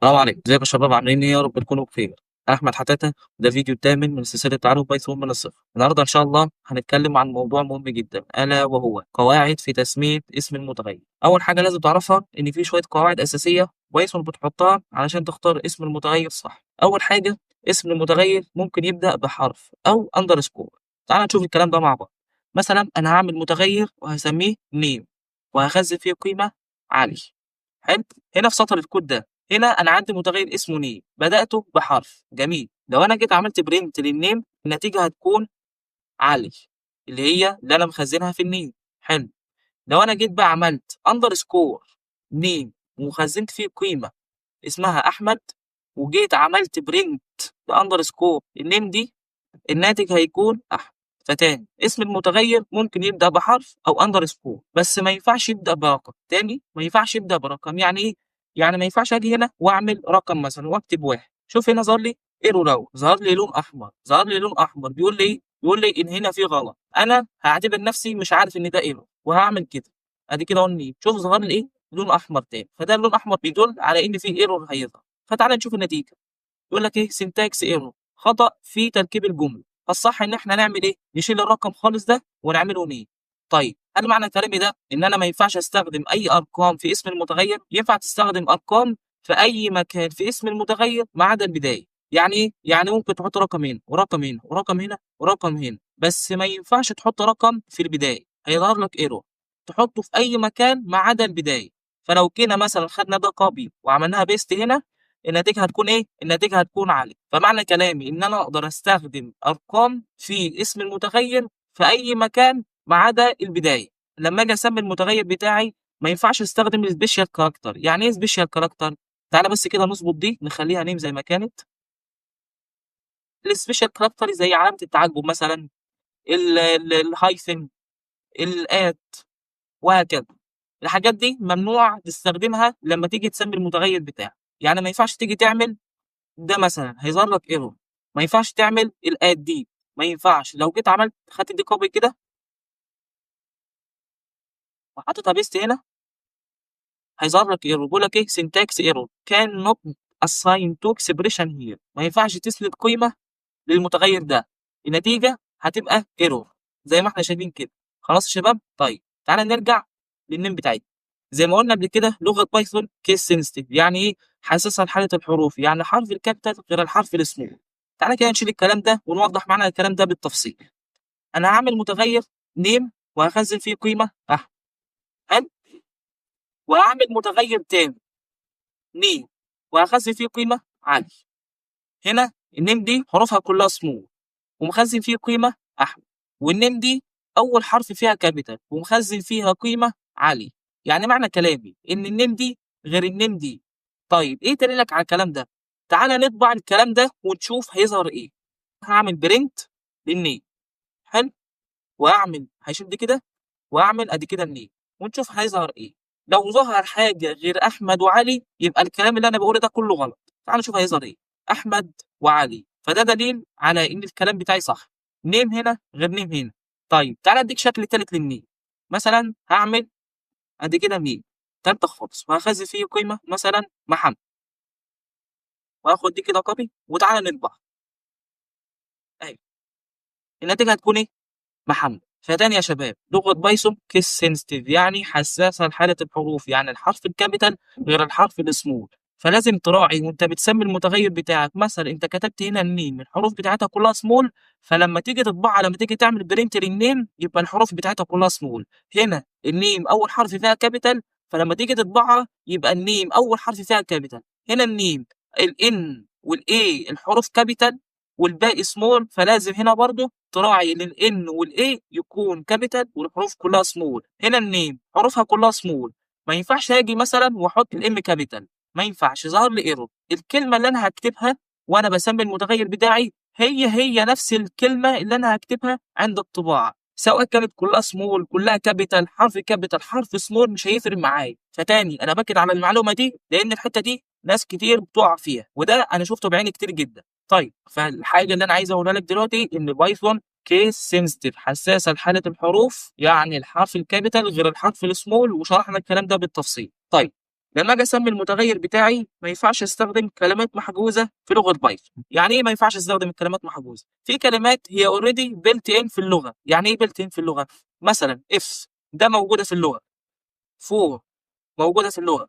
السلام عليكم، ازيكم يا شباب؟ عاملين ايه؟ يا رب تكونوا بخير. انا احمد حتاته، وده فيديو الثامن من سلسلة تعلم بايثون من الصفر. النهارده ان شاء الله هنتكلم عن موضوع مهم جدا، الا وهو قواعد في تسميه اسم المتغير. اول حاجة لازم تعرفها ان في شوية قواعد اساسية بايثون بتحطها علشان تختار اسم المتغير صح. اول حاجة، اسم المتغير ممكن يبدا بحرف او underscore. تعال نشوف الكلام ده مع بعض. مثلا انا هعمل متغير وهسميه name وهخزن فيه قيمة علي. حلو. هنا في سطر الكود ده، هنا انا عندي متغير اسمه name بدأته بحرف. جميل. لو انا جيت عملت print لل name، النتيجة هتكون علي اللي هي اللي انا مخزنها في ال name. حلو. لو انا جيت بقى عملت underscore name وخزنت فيه قيمة اسمها احمد، وجيت عملت print ل underscore ال name دي، الناتج هيكون احمد. فتاني، اسم المتغير ممكن يبدأ بحرف او underscore، بس ما ينفعش يبدأ برقم. تاني، ما ينفعش يبدأ برقم. يعني ايه؟ يعني ما ينفعش اجي هنا واعمل رقم مثلا واكتب واحد. شوف هنا ظهر لي error اهو، ظهر لي لون احمر، ظهر لي لون احمر بيقول لي ايه؟ بيقول لي ان هنا في غلط. انا هعتبر نفسي مش عارف ان ده error وهعمل كده، ادي كده اهو. شوف ظهر لي ايه؟ لون احمر تاني. فده اللون الاحمر بيدل على ان في error هيظهر. فتعالى نشوف النتيجة. يقول لك ايه؟ syntax error، خطا في تركيب الجملة. فالصح ان احنا نعمل ايه؟ نشيل الرقم خالص ده ونعمله name. طيب، هل معنى كلامي ده ان انا ما ينفعش استخدم اي ارقام في اسم المتغير؟ ينفع تستخدم ارقام في اي مكان في اسم المتغير ما عدا البداية. يعني ايه؟ يعني ممكن تحط رقم هنا ورقم هنا ورقم هنا ورقم هنا، بس ما ينفعش تحط رقم في البداية، هيظهر لك error. تحطه في اي مكان ما عدا البداية. فلو جينا مثلا خدنا ده copy وعملناها paste هنا، النتيجة هتكون ايه؟ النتيجة هتكون علي. فمعنى كلامي ان انا اقدر استخدم ارقام في اسم المتغير في اي مكان ما عدا البداية. لما اجي اسمي المتغير بتاعي ما ينفعش استخدم ال special character. يعني ايه special character؟ تعالى بس كده نظبط دي، نخليها name زي ما كانت. ال special character زي علامة التعجب مثلا، ال hyphen، ال at، وهكذا. الحاجات دي ممنوع تستخدمها لما تيجي تسمي المتغير بتاعك. يعني ما ينفعش تيجي تعمل ده مثلا، هيظهر لك error. ما ينفعش تعمل ال at دي، ما ينفعش. لو جيت عملت خدت دي copy كده وحطيتها paste هنا، هيظهر لك error، بيقول لك ايه؟ syntax error can not assign to expression here. ما ينفعش تسند قيمة للمتغير ده، النتيجة هتبقى error زي ما احنا شايفين كده. خلاص يا شباب؟ طيب، تعالى نرجع لل name بتاعتنا. زي ما قلنا قبل كده، لغة بايثون case sensitive. يعني ايه؟ حساسة لحاله الحروف، يعني حرف ال capital غير الحرف السمول. تعالى كده نشيل الكلام ده ونوضح معنى الكلام ده بالتفصيل. انا هعمل متغير name وهخزن فيه قيمة احمد. حلو. وهعمل متغير تاني name وهخزن فيه قيمة علي. هنا ال name دي حروفها كلها سمول ومخزن فيه قيمة احمد، وال name دي اول حرف فيها capital ومخزن فيها قيمة علي. يعني معنى كلامي ان ال name دي غير ال name دي. طيب، ايه دليلك على الكلام ده؟ تعالى نطبع الكلام ده ونشوف هيظهر ايه. هعمل print لل name. حلو. واعمل هشيل دي كده واعمل ادي كده ال name ونشوف هيظهر ايه. لو ظهر حاجة غير احمد وعلي يبقى الكلام اللي انا بقوله ده كله غلط. تعال نشوف هيظهر ايه. احمد وعلي. فده دليل على ان الكلام بتاعي صح. name هنا غير name هنا. طيب، تعالى اديك شكل تالت لل name. مثلا هعمل ادي كده name تالتة خالص وهخزن فيه قيمة مثلا محمد، وهاخد دي كده copy وتعالى نطبع. اهي النتيجة هتكون ايه؟ محمد. فتاني يا شباب، لغة بايثون case sensitive، يعني حساسة لحالة الحروف، يعني الحرف ال capital غير الحرف السمول. فلازم تراعي وانت بتسمي المتغير بتاعك. مثلا انت كتبت هنا ال name الحروف بتاعتها كلها سمول، فلما تيجي تطبعها، لما تيجي تعمل print لل name، يبقى الحروف بتاعتها كلها سمول. هنا ال name اول حرف فيها capital، فلما تيجي تطبعها يبقى ال name اول حرف فيها capital. هنا ال name ال N وال A الحروف capital والباقي سمول، فلازم هنا برضو تراعي ان ال N وال A يكون capital والحروف كلها سمول. هنا ال name حروفها كلها سمول، ما ينفعش اجي مثلا واحط ال M capital، ما ينفعش، ظهر لي error. الكلمة اللي انا هكتبها وانا بسمي المتغير بتاعي هي هي نفس الكلمة اللي انا هكتبها عند الطباعه، سواء كانت كلها سمول، كلها capital، حرف capital، حرف سمول، مش هيفرق معايا. فتاني انا باكد على المعلومة دي لان الحتة دي ناس كتير بتقع فيها، وده انا شفته بعيني كتير جدا. طيب، فالحاجه اللي انا عايز اقولها لك دلوقتي ان بايثون case sensitive، حساسة لحاله الحروف، يعني الحرف ال capital غير الحرف السمول، وشرحنا الكلام ده بالتفصيل. طيب. لما اجي اسمي المتغير بتاعي ما ينفعش استخدم كلمات محجوزة في لغة بايثون. يعني ايه ما ينفعش استخدم الكلمات محجوزة؟ في كلمات هي already built in في اللغة. يعني ايه built in في اللغة؟ مثلا if ده موجودة في اللغة، for موجودة في اللغة،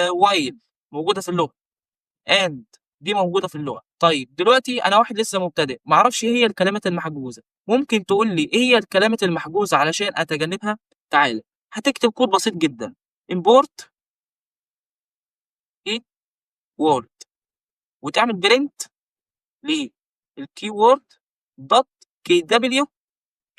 while موجودة في اللغة، and دي موجودة في اللغة. طيب دلوقتي انا واحد لسه مبتدئ ما اعرفش ايه هي الكلمات المحجوزه، ممكن تقول لي ايه هي الكلمات المحجوزه علشان اتجنبها؟ تعالى هتكتب كود بسيط جدا، import keyword وتعمل print لل keyword dot kw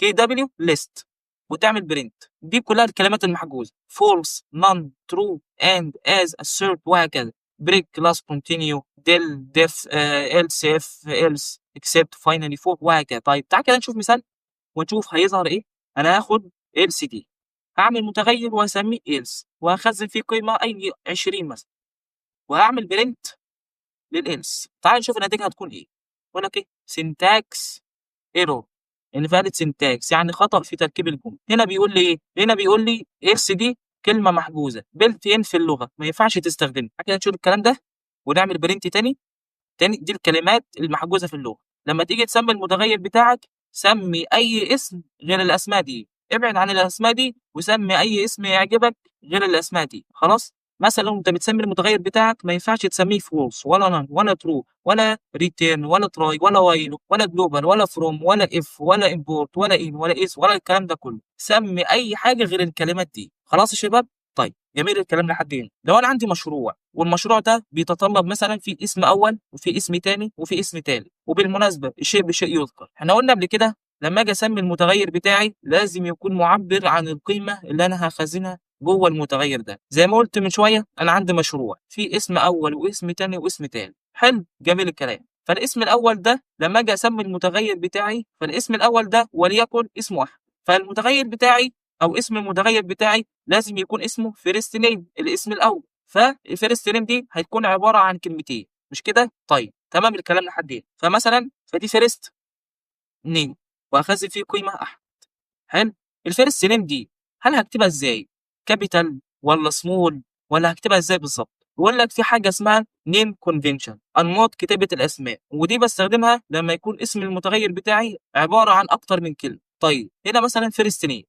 kw list وتعمل print. دي كلها الكلمات المحجوزه، false، none، true، and، as، assert وهكذا، break، class، continue، del، def، else if، else، except، finally، for وهكذا. طيب تعال كده نشوف مثال ونشوف هيظهر ايه. انا هاخد else دي، هعمل متغير وهسميه else وهخزن فيه قيمة اي 20 مثلا، وهعمل print لل else. تعال نشوف النتيجة هتكون ايه. يقول لك ايه؟ syntax error، invalid syntax، يعني خطأ في تركيب الجملة. هنا بيقول لي ايه؟ هنا بيقول لي else دي كلمة محجوزة built in في اللغة، ما ينفعش تستخدمها. كده نشيل الكلام ده ونعمل print تاني تاني. دي الكلمات المحجوزة في اللغة. لما تيجي تسمي المتغير بتاعك سمي أي اسم غير الأسماء دي، ابعد عن الأسماء دي وسمي أي اسم يعجبك غير الأسماء دي. خلاص؟ مثلا انت بتسمي المتغير بتاعك ما ينفعش تسميه false ولا none ولا true ولا return ولا try ولا while ولا global ولا from ولا if ولا import ولا in ولا is ولا الكلام ده كله. سمي اي حاجة غير الكلمات دي. خلاص يا شباب؟ طيب جميل الكلام لحد هنا. لو انا عندي مشروع والمشروع ده بيتطلب مثلا في اسم اول وفي اسم تاني وفي اسم تالت، وبالمناسبة الشيء بشيء يذكر، احنا قلنا قبل كده لما اجي اسمي المتغير بتاعي لازم يكون معبر عن القيمة اللي انا هخزنها جوه المتغير ده. زي ما قلت من شوية انا عندي مشروع في اسم اول واسم تاني واسم تالت. حلو جميل الكلام. فالاسم الاول ده لما اجي اسمي المتغير بتاعي، فالاسم الاول ده وليكن اسمه احمد، فالمتغير بتاعي او اسم المتغير بتاعي لازم يكون اسمه first name، الاسم الاول. فال first name دي هتكون عبارة عن كلمتين، مش كده؟ طيب تمام الكلام لحد هنا. فمثلا فدي first name واخزن فيه قيمة احمد. حلو. ال first name دي هل هكتبها ازاي؟ capital ولا small ولا هكتبها ازاي بالظبط؟ بيقول لك في حاجة اسمها name convention، انماط كتابه الاسماء، ودي بستخدمها لما يكون اسم المتغير بتاعي عبارة عن اكتر من كلمة. طيب هنا مثلا first name،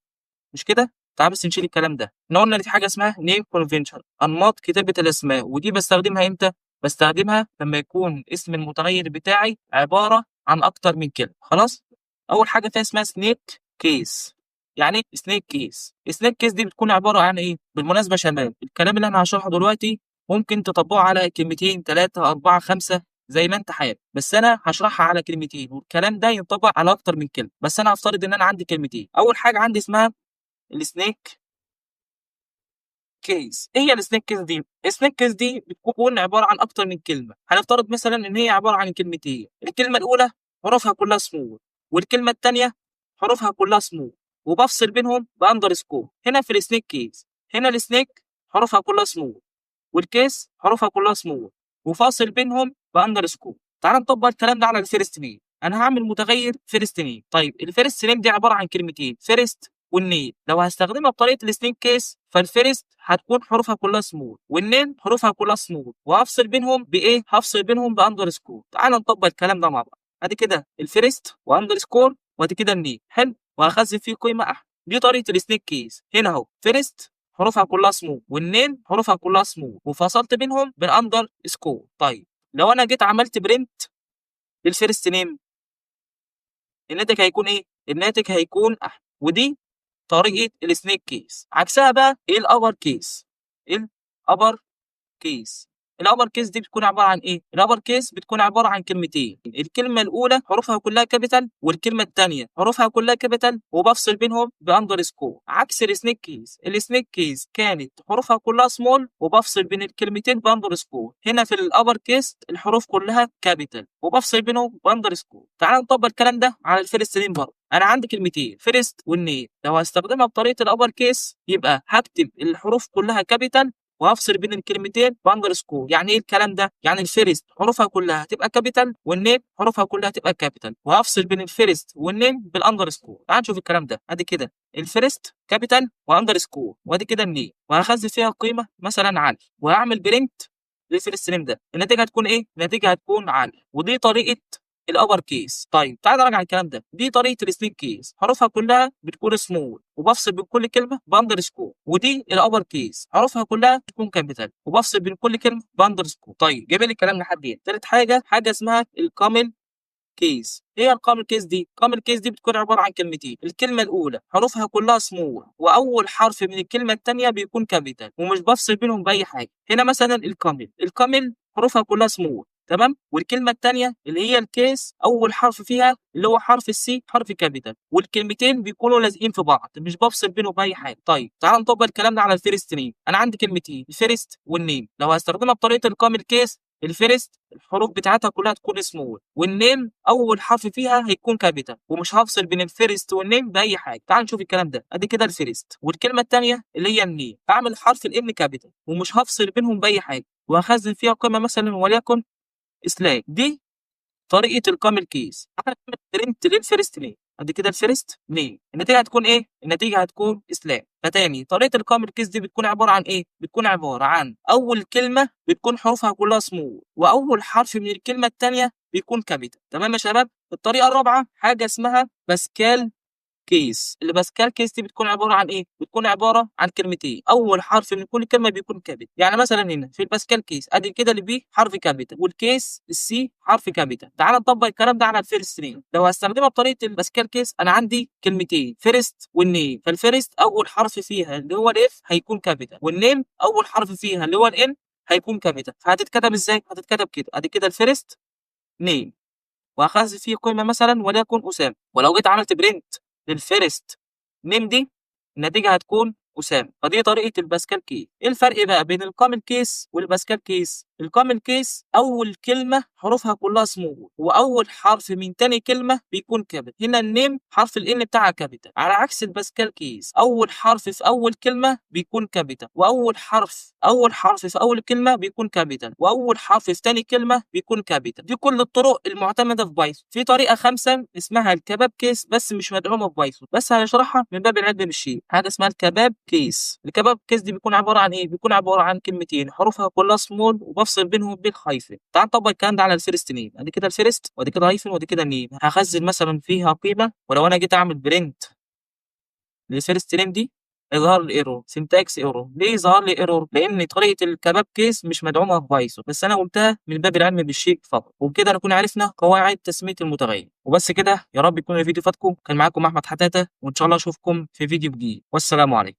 مش كده؟ تعال بس نشيل الكلام ده. احنا قلنا ان في حاجة اسمها name convention، انماط كتابه الاسماء، ودي بستخدمها امتى؟ بستخدمها لما يكون اسم المتغير بتاعي عبارة عن اكتر من كلمة. خلاص؟ اول حاجة فيها اسمها snake case. يعني ايه snake case؟ snake case دي بتكون عبارة عن ايه؟ بالمناسبة يا شباب الكلام اللي انا هشرحه دلوقتي ممكن تطبقه على كلمتين، 3، 4، 5 زي ما انت حابب، بس انا هشرحها على كلمتين والكلام ده ينطبق على اكتر من كلمة، بس انا هفترض ان انا عندي كلمتين. اول حاجة عندي اسمها ال snake case. ايه هي ال snake case دي؟ ال snake case دي بتكون عبارة عن اكتر من كلمة. هنفترض مثلا ان هي عبارة عن كلمتين، الكلمة الاولى حروفها كلها سمول والكلمة الثانية حروفها كلها سمول، وبفصل بينهم ب underscore. هنا في ال snake case، هنا ال snake حروفها كلها small وال case حروفها كلها سمول وفاصل بينهم ب underscore. تعال نطبق الكلام ده على ال first name. انا هعمل متغير first name. طيب ال first name دي عبارة عن كلمتين، first وال name. لو هستخدمها بطريقة ال snake case فال first هتكون حروفها كلها small وال name حروفها كلها سمول، وهفصل بينهم بايه؟ هفصل بينهم ب underscore. تعال نطبق الكلام ده مع بعض. ادي كده ال first و underscore وادي كده ال name. حلو. وهخزن فيه قيمة احمد. دي طريقه ال snake case. هنا اهو first حروفها كلها small وال name حروفها كلها سمول وفصلت بينهم بال underscore. طيب لو انا جيت عملت print لل first name الناتج هيكون ايه؟ الناتج هيكون احمد. ودي طريقه ال snake case. عكسها بقى ايه؟ ال upper case. ال upper case، ال upper case دي بتكون عبارة عن ايه؟ ال upper case بتكون عبارة عن كلمتين، الكلمة الاولى حروفها كلها capital والكلمة الثانية حروفها كلها capital وبفصل بينهم ب underscore. عكس ال snake case، ال snake case كانت حروفها كلها سمول وبفصل بين الكلمتين ب underscore. هنا في ال upper case الحروف كلها capital وبفصل بينهم ب underscore. تعال نطبق الكلام ده على ال first name برضه. انا عندي كلمتين first وال name، لو هستخدمها بطريقة ال upper case يبقى هكتب الحروف كلها capital وهفصل بينهم ب underscore. وهفصل بين الكلمتين ب underscore. يعني ايه الكلام ده؟ يعني ال first حروفها كلها هتبقى capital، وال name حروفها كلها تبقى capital، وهفصل بين ال first وال name بال underscore. تعال نشوف الكلام ده. ادي كده ال first capital و underscore، وادي كده ال name، وهخزن فيها القيمة مثلا علي، وهعمل print لل first name ده. النتيجة هتكون ايه؟ النتيجة هتكون علي. ودي طريقه ال upper case. طيب تعال نراجع الكلام ده. دي طريقه ال snake case، حروفها كلها بتكون سمول وبفصل بين كل كلمة ب underscore. ودي ال upper case، حروفها كلها بتكون capital وبفصل بين كل كلمة ب underscore. طيب جميل الكلام لحد هنا. ثالث حاجة، حاجة اسمها ال camel case. ايه ال camel case دي؟ ال camel case دي بتكون عبارة عن كلمتين، الكلمة الاولى حروفها كلها سمول، واول حرف من الكلمة الثانية بيكون capital، ومش بفصل بينهم باي حاجة. هنا مثلا ال camel، ال camel حروفها كلها سمول، تمام؟ والكلمة الثانية اللي هي ال case، اول حرف فيها اللي هو حرف ال C حرف capital، والكلمتين بيكونوا لازقين في بعض، مش بفصل بينهم باي حاجة. طيب تعال نطبق الكلام ده على ال first name. انا عندي كلمتين، ال first وال name. لو هستخدمها بطريقة ال camel case، ال first الحروف بتاعتها كلها تكون small، وال name اول حرف فيها هيكون capital، ومش هفصل بين ال first وال name باي حاجة. تعال نشوف الكلام ده. ادي كده ال first، والكلمة الثانية اللي هي ال name، اعمل حرف ال N capital، ومش هفصل بينهم باي حاجة، وهخزن فيها قيمة مثلا وليكن اسلام. دي طريقه ال camel case. اعمل print لل first name. ادي كده ال first name، النتيجة هتكون ايه؟ النتيجة هتكون اسلام. فتاني طريقه ال camel case دي بتكون عبارة عن ايه؟ بتكون عبارة عن اول كلمة بتكون حروفها كلها سمول، واول حرف من الكلمة الثانية بيكون capital. تمام يا شباب؟ الطريقة الرابعة حاجة اسمها Pascal case. اللي Pascal case دي بتكون عبارة عن ايه؟ بتكون عبارة عن كلمتين، اول حرف من كل كلمة بيكون capital. يعني مثلا هنا في ال Pascal case، ادي كده ال P حرف capital، وال case ال C حرف capital. تعال نطبق الكلام ده على ال first name. لو هستخدمها بطريقة ال Pascal case، انا عندي كلمتين، first وال name. فال first اول حرف فيها اللي هو ال F هيكون capital، وال name اول حرف فيها اللي هو ال N هيكون capital. فهتتكتب ازاي؟ هتتكتب كده. ادي كده ال first name، وهخزن فيه قيمة مثلا وليكن اسامة. ولو جيت عملت print لل first name دي، النتيجة هتكون اسامه. فدي طريقه ال Pascal case. ايه الفرق بقى بين ال camel case وال Pascal case؟ ال camel case اول كلمة حروفها كلها سمول، واول حرف من تاني كلمة بيكون capital. هنا ال name حرف ال N بتاعها capital، على عكس ال Pascal case اول حرف في اول كلمة بيكون capital، واول حرف في اول كلمة بيكون capital، واول حرف في تاني كلمة بيكون capital. دي كل الطرق المعتمدة في Python. في طريقه خامسة اسمها ال kebab case، بس مش مدعومة في Python، بس هنشرحها من باب العلم بالشيء. حاجة اسمها ال kebab case. ال kebab case دي بيكون عبارة عن ايه؟ بيكون عبارة عن كلمتين حروفها كلها سمول، وبفصل بينهم بال hyphen. تعال نطبق الكلام ده على ال first name. ادي كده ال first، وادي كده hyphen، وادي كده name. هخزن مثلا فيها قيمة، ولو انا جيت اعمل print لل first name دي، يظهر لي error، syntax error. ليه ظهر لي error؟ لان طريقه ال kebab case مش مدعومة في Python، بس انا قلتها من باب العلم بالشيء فقط. وبكده نكون عرفنا قواعد تسميه المتغير. وبس كده، يا رب يكون الفيديو فادكم. كان معاكم احمد حتاته، وان شاء الله اشوفكم في فيديو جديد، والسلام عليكم.